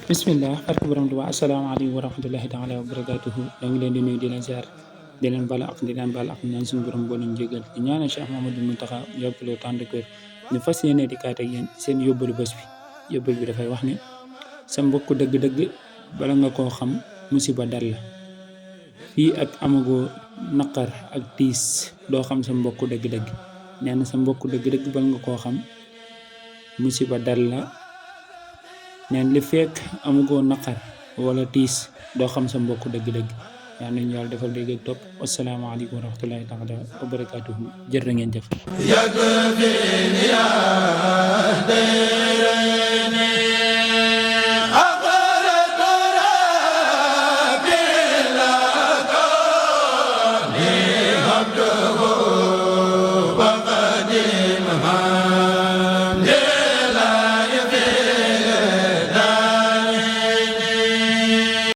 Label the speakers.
Speaker 1: bismillah barke borom Tuubaa asalaamaaleykum wa rahmatullahi taala wa barakatuhu ñoo ngi leen di nuyu di leen ziar di leen bala ak di leen bal ak ñaan suñu borom boo leen jégal di ñaanal Cheikh Mamadou Mountakha yàgguloo tànd ak wér ñu fas yéene di kaat ak yéen seen yóbbalu bés bi yóbbal bi dafay wax ne sa mbokk dëgg-dëgg bala nga koo xam musiba dal la fii ak amagoo naqar ak tiis doo xam sa mbokk dëgg-dëgg nee na sa mbokk dëgg-dëgg bala nga koo xam musiba dal la neen li fekk amugoo naqar wala tiis doo xam sa mbokk dëgg-dëgg yaa nañu yàlla defal dégg ak topp wasalaamaaleykum wa rahmatullahi taala wa barakatuhu jërë ngeen jëf
Speaker 2: Abduhu wa qadimha